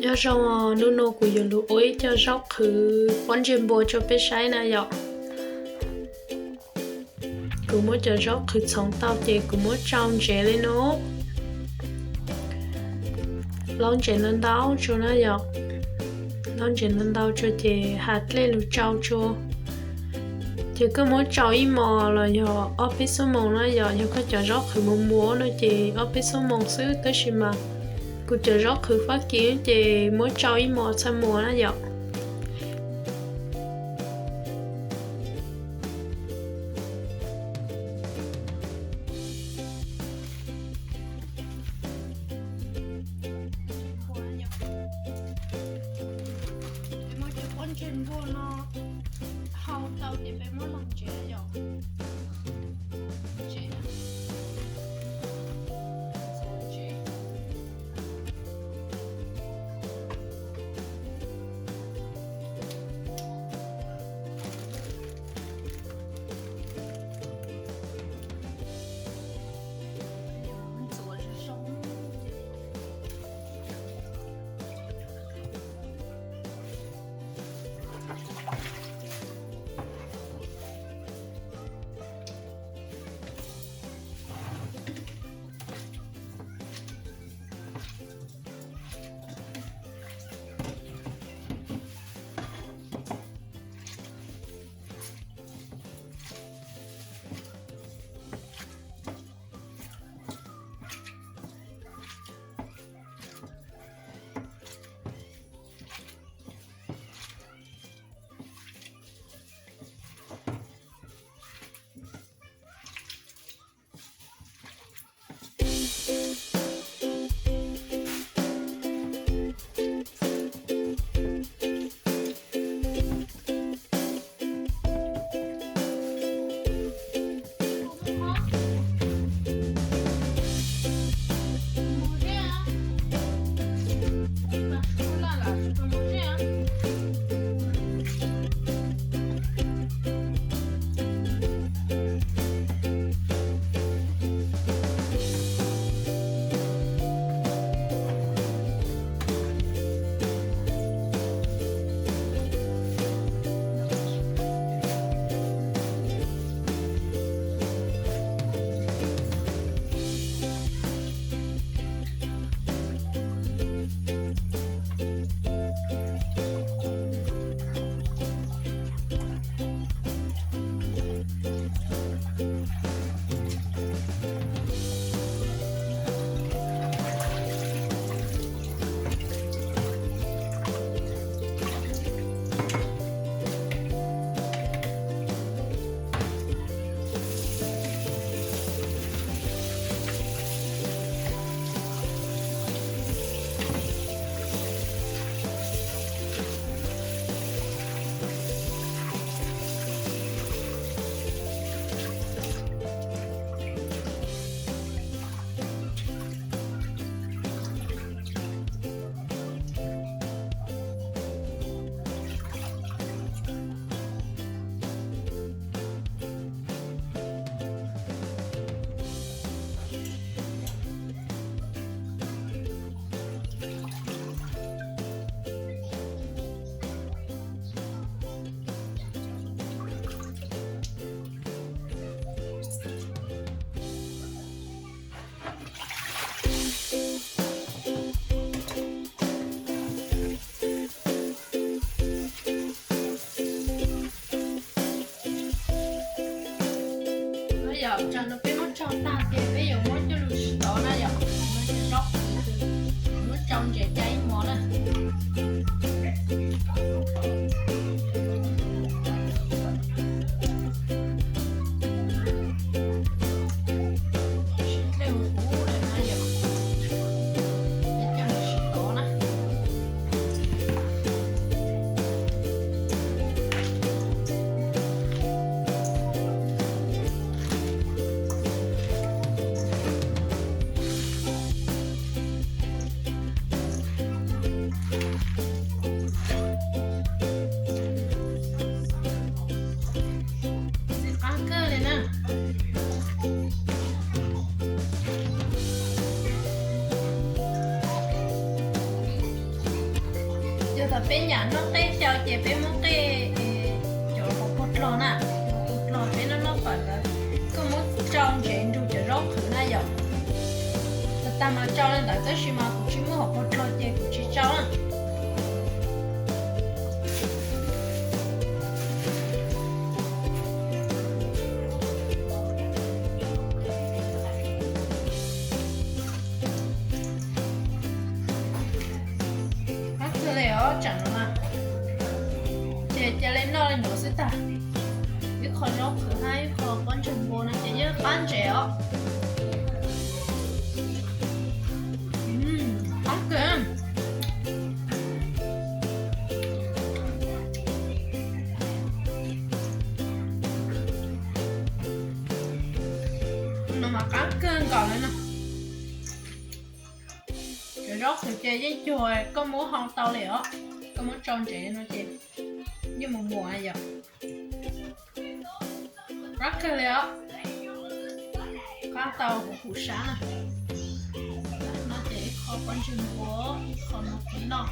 Nyob zoo, hnub no kuv yuav lug ua ib co zaub qhwv pob ntseg npua rua peb saib na yom. Kuv muab cov zaub qhwv txhoov tau ces kuv muab tsau ntsev le nuav. Laub ntsev ntau ntau tsua na yom. Laub ntsev ntau ntau tsua ces has dlej lug tsau tsua. Ces koj muab tsau ib mos los yog ob peb xuab moos na yom. Yog koj cov zaub qhwv muas muas no ces ob peb xuab moos xwb, tab sis mas kuv cov zaub qhwv Fab Kis ces muab tsau ib mos txhaj muas na yom. Peb muab cov pob ntseg npua no hau tau ces peb muab los ntsev yom. Yog tsam no peb muab tsau tag ces peb yuav muab coj lug sib tov na yom. Muab tsau ntsev ca ib mos na. Peb nyam noj qej xyaw ces peb muab qej, cov hauv paus dlog na, hauv paus dlog peb noj noj pawm ntawd, koj muab tsau ntsev nrug cov zaub qhwv na yom. Tag tag mas tsau li ntawd tab sis mas kuv tsis muaj hauv paus dlog ces kuv tsis tsau na. Qab kawg li os, tsam no na. Ces cia li noj li no xwb tag. Ib qho zaub qhwv hab ib qho pob ntseg npua no ces yeej qab ntses os. Qab kawg. No mas qab kawg nkaus li no. Cov zaub qhwv ces yeej cuag koj muab hau tau li os, koj muab tsau ntsev no ces yeej mus muam yom. Qab kawg li os. Qab tau huv huv sab na. No ces ib qho pob ntseg npua, ib qho no kuv noj.